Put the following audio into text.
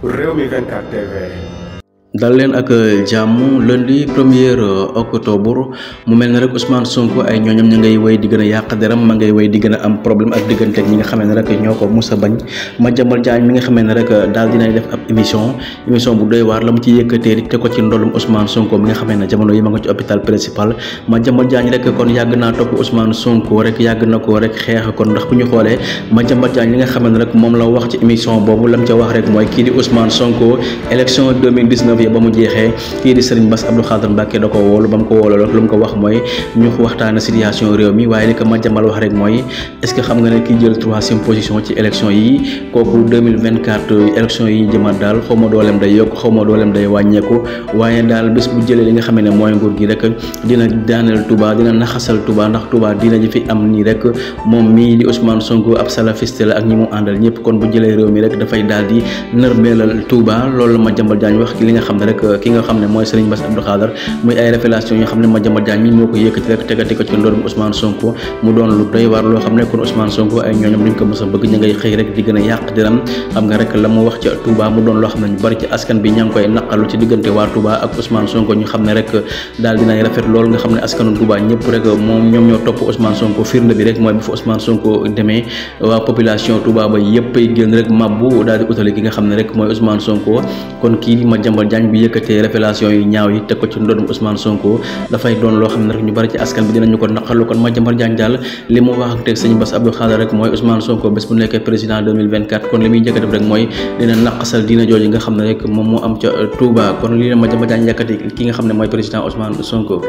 Rewmi 24 TV. dal leen ak jàmm lundi 1er octobre mu mel ne rek Ousmane Sonko ay ñooñam ña ngay way di gën a yàq deram ma ngay way di gën a am problème ak diggante ak ñi nga xamee ne rek ñoo ko mus a bañ Madiambal Diagne mi nga xamee ne rek daal dinay def ab émission bu doy waar la mu ci yëkkatee di te ko ci ndolum Ousmane Sonko mi nga xamee ne jamono yi ma nga ci hôpital principal Madiambal Diagne rek kon yàgg naa topp Ousmane Sonko rek yàgg na ko rek xeex kon ndax bu ñu xoolee Madiambal Diagne li nga xamee ne rek moom la wax ci émission boobu lam ca wax rek mooy kii di Ousmane Sonko élection 2019 ba mu jeexee kii di Serigne Bass Abdou Khadre Mbacké da ko woolu ba mu ko wooloo lu mu ko wax mooy ñu waxtaana situation réew mi waaye li ko Madiambal wax rek mooy est-ce que xam nga ne kii jël 3e position ci élection yi kooku 2024 élection yi ñu jëmaat daal xaw ma dooleem day yokk xaw ma dooleem day wàññeeku waaye daal bés bu jëlee li nga xam ne mooy nguur gi rek dina daaneel Touba dina naxasal Touba ndax Touba dina ji fi am nii rek moom mii di Ousmane Sonko ab salafiste la ak ñi mu àndal ñëpp kon bu jëlee réew mi rek dafay daal di nërmeelal Touba loolu la Madiambal Diagne wax li nga xam ne rek ki nga xam ne mooy Serigne Bass Abdou Khadre muy ay révélation yoo xam ne Madiambal Diagne mi moo ko yëkkati rek tegati ko ci ndorum Ousmane Sonko mu doon lu doy waar loo xam ne kon Ousmane Sonko ay ñooñam duñ ko mës a bëgg ñu ngay xëy rek di gën a yàq diram xam nga rek la mu wax ca Touba mu doon loo xam ne ñu bari ci askan bi ña ngi koy naqalu ci diggante waa Touba ak Ousmane Sonko ñu xam ne rek daal dinay rafet loolu nga xam ne askanu Touba ñëpp rek moom ñoom ñoo topp Ousmane Sonko firnde bi rek mooy bu fa Ousmane Sonko demee waa population Touba ba yëpp ay génn rek mabbu daal di utali ki nga xam ne rek mooy Ousmane Sonko kon kii di Madiambal Diagne bi yëkkatee révélation yu ñaaw yi teg ko ci ndodum Ousmane Sonko dafay doon loo xam ne rek ñu bari ci askan bi dinañu ko naqarlu kon Madiambal Diagne daal li mu wax ak teg Serigne Bass Abdou Khadre rek mooy Ousmane Sonko bés bu nekkee président 2024 kon li muy njëkk a def rek mooy dina naqasal diina jooju nga xam ne rek moom moo am ca Touba kon lii la Madiambal Diagne yàkkati ki nga xam ne mooy président Ousmane Sonko.